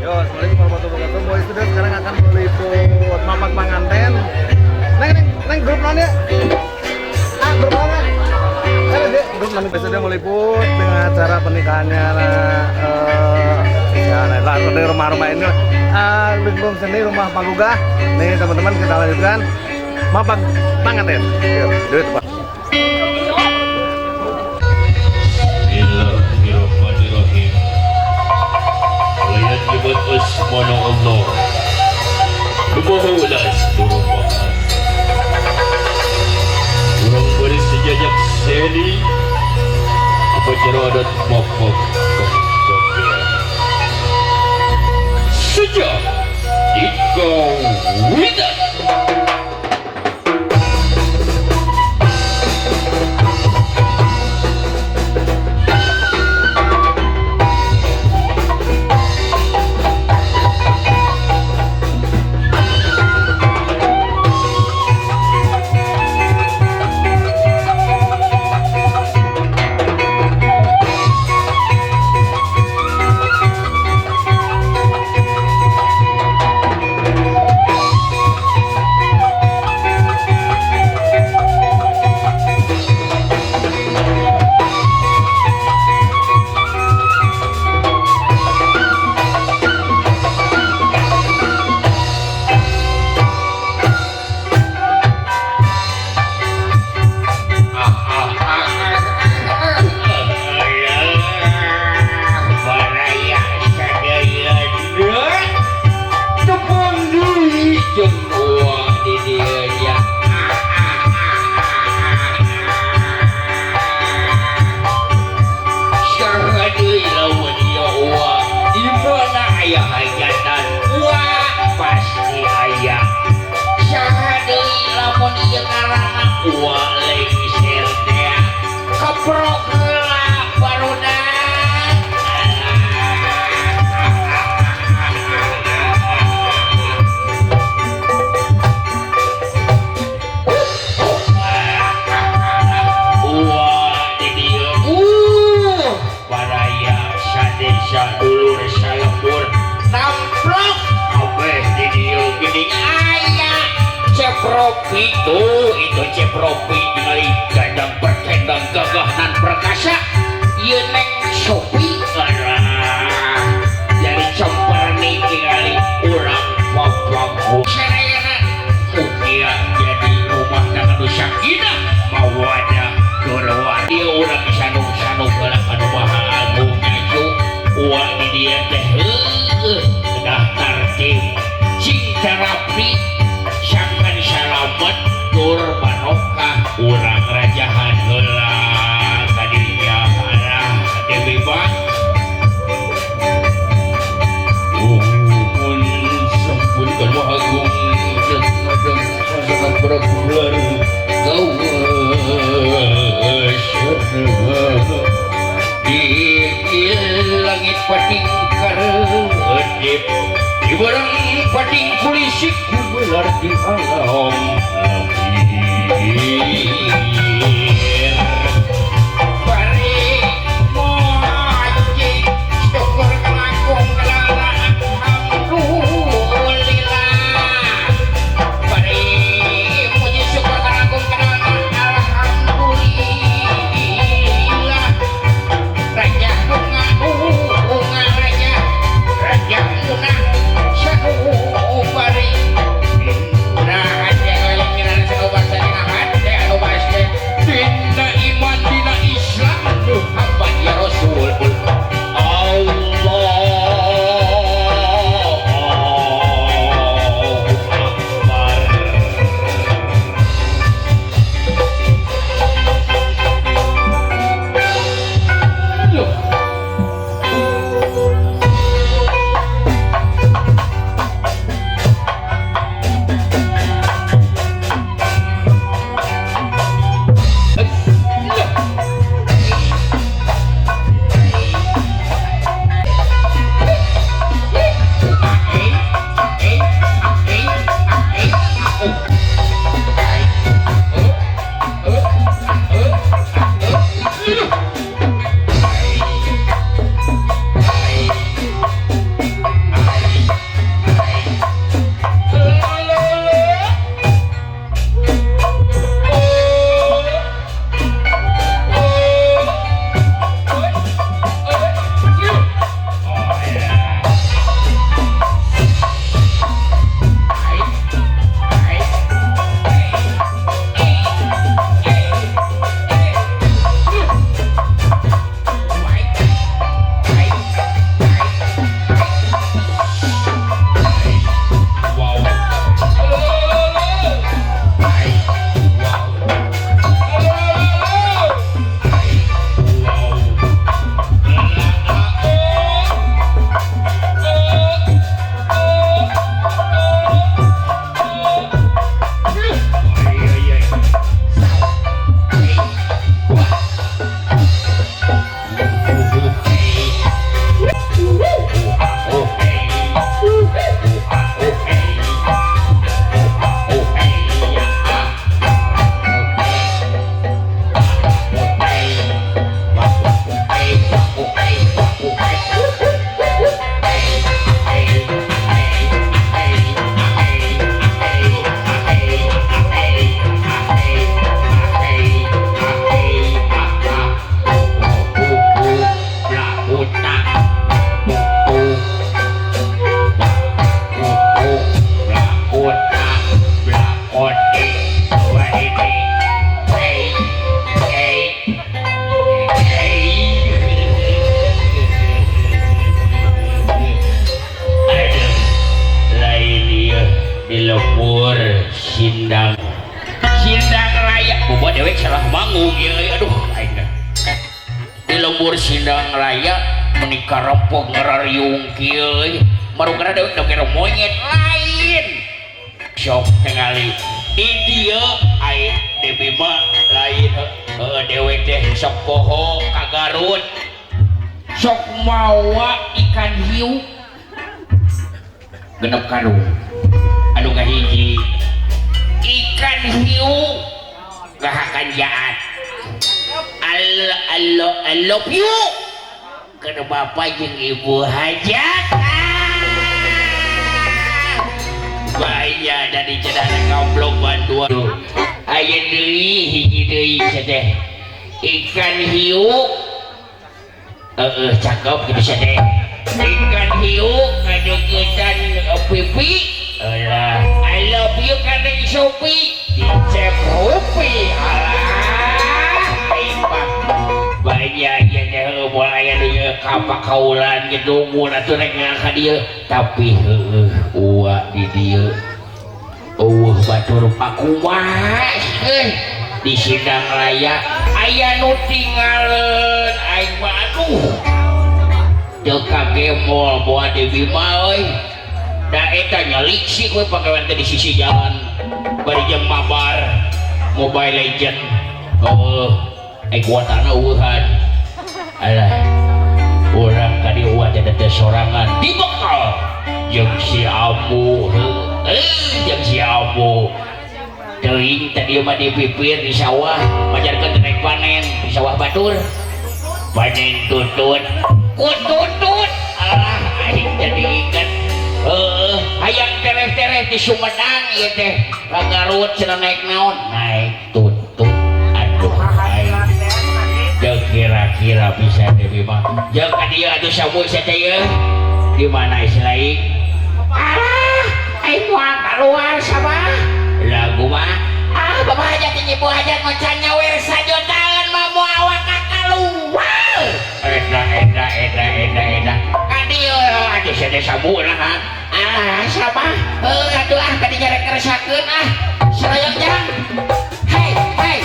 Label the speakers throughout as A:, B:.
A: Yo, assalamualaikum warahmatullahi wabarakatuh. Boy Studio sekarang akan meliput mapak panganten. Neng, neng, neng grup naon ya? Ah, grup naon ya? Eh, Dek, grup naon? Boy Studio meliput dengan acara pernikahannya ya, nah, lah, di rumah-rumah ini. Ah, di belum sini rumah Pagugah. Nih, teman-teman, kita lanjutkan mapak panganten. Yuk, duit, Pak.
B: Bismillahirrahmanirrahim. Lihat nyebut asmana Allah. Lumaha ulas durumah. Urang beri sejajak seli. Upacara adat mapak panganten. Sejak dikawitan. Baraya sadaya tepung deui jeung uwa di dieu nya. Saha deui lamun ieu uwa? Di mana aya hajatan uwa pasti aya. Saha deui lamun ieu ngaranna uwa lengser teh? Keprok heula barudak. Uwa di dieu. Baraya sadesa dulur salembur namplok kabeh di dieu geuning aya Cepropi tuh itu Cepropi ningali gandang bertendang gagah nan perkasa ieu Neng Sopi alah dari cemperni tingali urang papagu sadayana mugia jadi rumah tangga nu sakinah mawadah warahmah. Ieu urang sanung-sanung heula ka nu maha agung nyacu uwa di dieu teh heueuh kedah tartib cing terapi sangkan salamet tur barokah urang rajahan heula kadinya alah Dewi Bang. Nuhun sampun ka nu agung dan sangat berakular di langit pating karedip di barang pating kulisik gumelar di alam lahir. Bari moji syukur kalangkung kelana alhamdulillah. Bari puji syukur kalangkung kelana alhamdulillah. Raja bunga bunga raja raja munah sanubari. Nah, hati yang minan sanubari hati anu basket. Sindang Sindang Raya bobo dewek salah manggung ieu aduh aing dah. Di lembur Sindang Raya menikah rempong ngerariung kieu marukana dewek dok kira monyet lain sok tingali di dieu aing deui mah lain heueuh dewek teh sok poho ka Garut sok mawa ikan hiu genep karung anu kahiji ikan hiu gahakan jaat I love you kana bapak jeung ibu hajat bahaya dari cenah kamplong bantuan aya deui hiji deui teh ikan hiu cakep gitu teh ikan hiu ngajogetan pipi alah I love you kana Sopi dicep rupi alah aing banyak ya teh moal aya nu kapakaulan gitu mun atuh rek ka dieu tapi heueuh uwa di dieu eueuh batur pakumaha euy di Sindang Raya aya nu tingaleun aing mah aduh teu kagemol moal di Bima euy da eta nyelik sih we pagawean teh di sisi jalan bari jeung mabar Mobile Legend heueuh kuatana eueuhan alah urang ka dieu teh teh sorangan dibekal jeung si Ambu heueuh jeung si Ambu teuing tadi mah di pipir di sawah majarkeun teh panen di sawah batur panen tutut ku tutut alah aing jadi inget heueuh hayang tereh-tereh di Sumedang ieu teh ka Garut cenah naik naon naik tutut aduh aing teu kira-kira bisa deui mah jeung ka dieu atuh sabu teh ye di mana islaing ah aing moal kaluar sabah lagu mah ah bapak hajat jeung ibu hajat macan nyawer sajotaan mah moal awak kaluar eta eta eta eta eta ka dieu atuh sia teh sabu lah ah sabah heuh atuh ah ka dinya rek ngeresakeun ah sarayang jang hei hei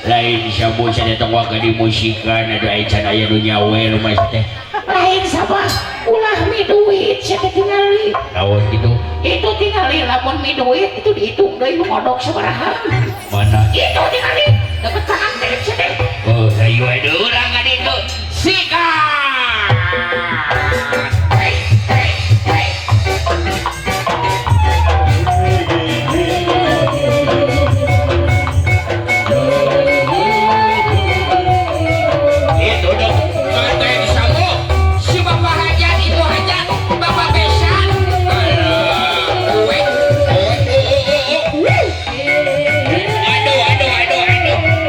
B: lain sabu cenah tong wae di musikan aduh aya can aya nu nyawer mah teh lain sabah ulah mi duit sia teh tingali naon kitu itu tingali lamun mi duit itu dihitung deui nu ngodok sabaraha mana itu tingali deket tangan teh sia teh oh ayo aduh urang ka ditu sikat hei hei hei aduh aduh aduh aduh.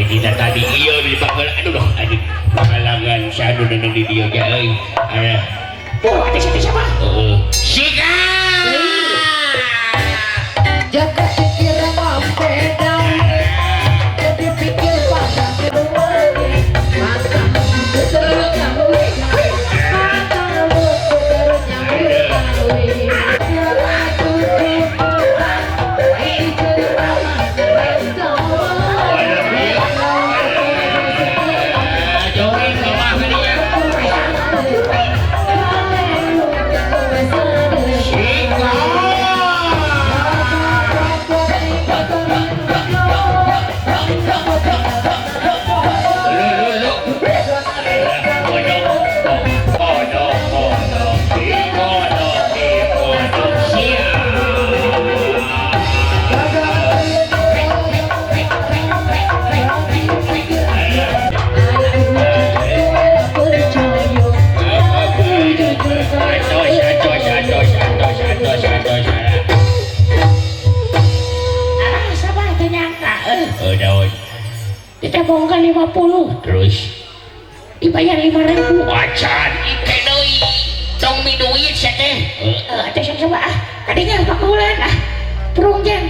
B: Dina tadi ieu di baheula aduh doh aduh pangalangan sanu nu di dieu ge euy. Alah. Oh, ada siapa siapa? Heeh. Sikat.
C: Jaga pikiran beda, jadi pikir pada mata
B: Jauhin bawah kalinya. Lu lu lu. Kodok, kodok, kodok, kodok, kodok, siap. Atos, atos, atos, atos, atos, atos. Ah, sabar teu nyangka. Eh, daun. Ditembongkeun 50 terus dibayar 5.000. Acan, ike deui. Tong mi duit sia teh. Heeh, atuh sok coba ah. Kadinya pakulan ah. Prung jang.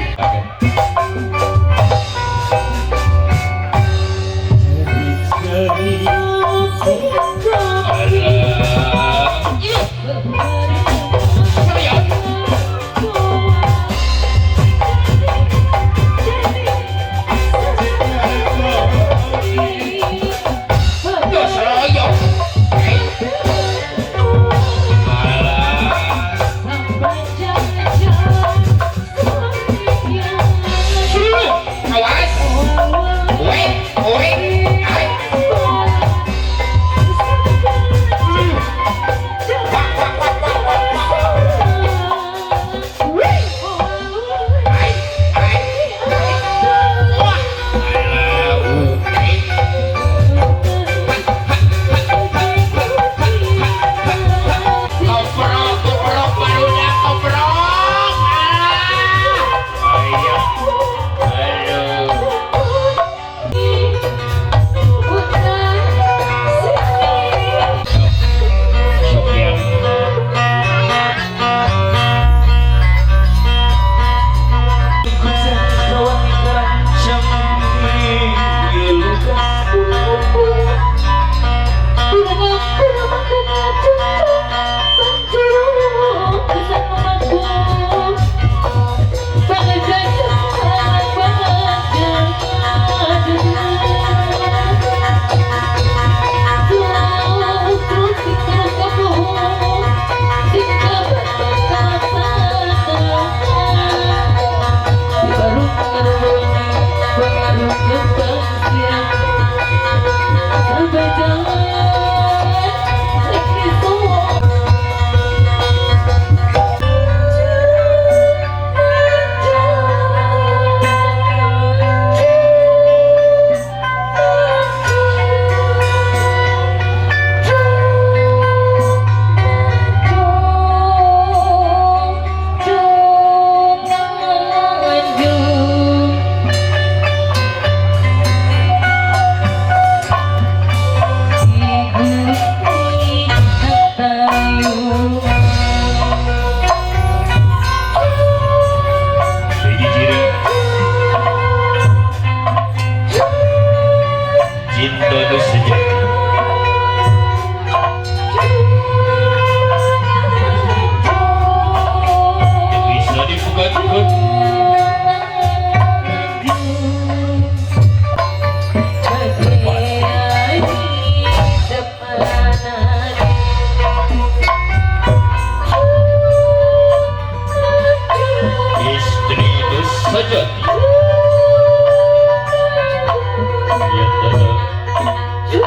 B: Awas. Weh, weh, ai. Wah, wah, wah, wah, wah, wah. Ai, ai, ai. Wah. Alah, ai. Koprok, koprok, barudak, koprok. Alah. Ayo. Aduh. Sok yang hiji ciri cinta nu sejati. Teu bisa dibuka-buka. Istri nu sejati. Ya,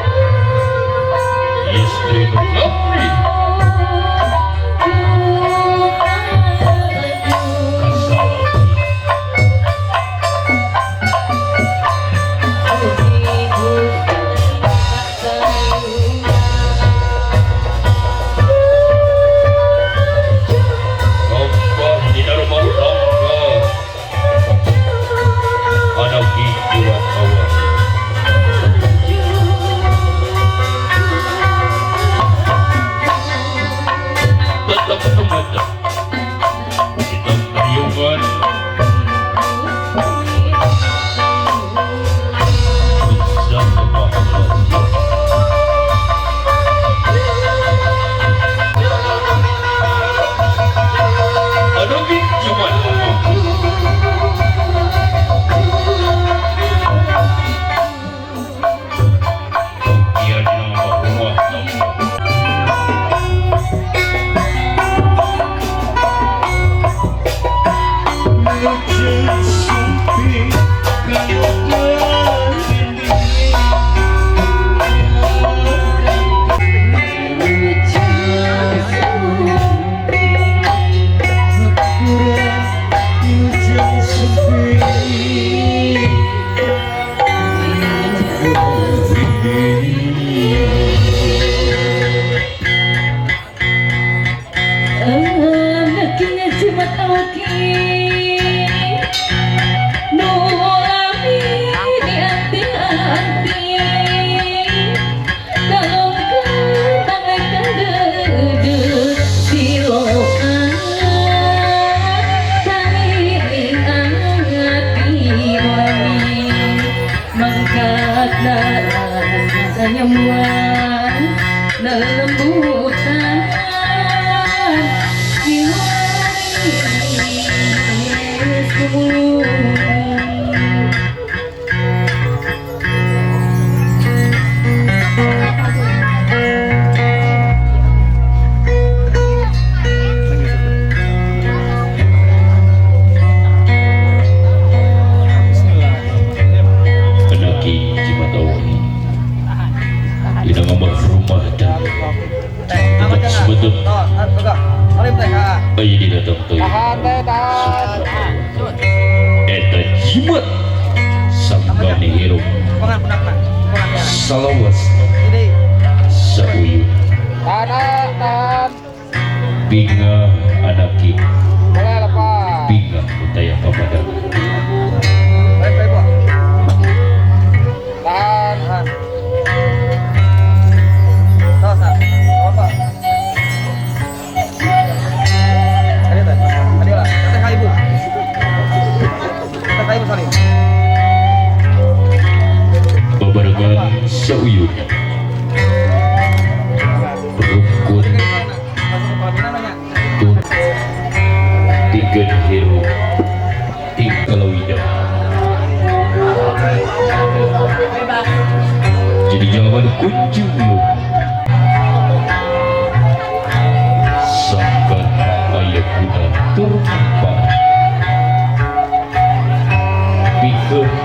B: Eta jimat sanggane hirup salawas sauyun bingah anaki bingah utaya pamadang. Babarengan sauyun rukun tur tiga hirup tiga lawida jadi jawaban kunjung sangkan aya guna tur manfaat pikeun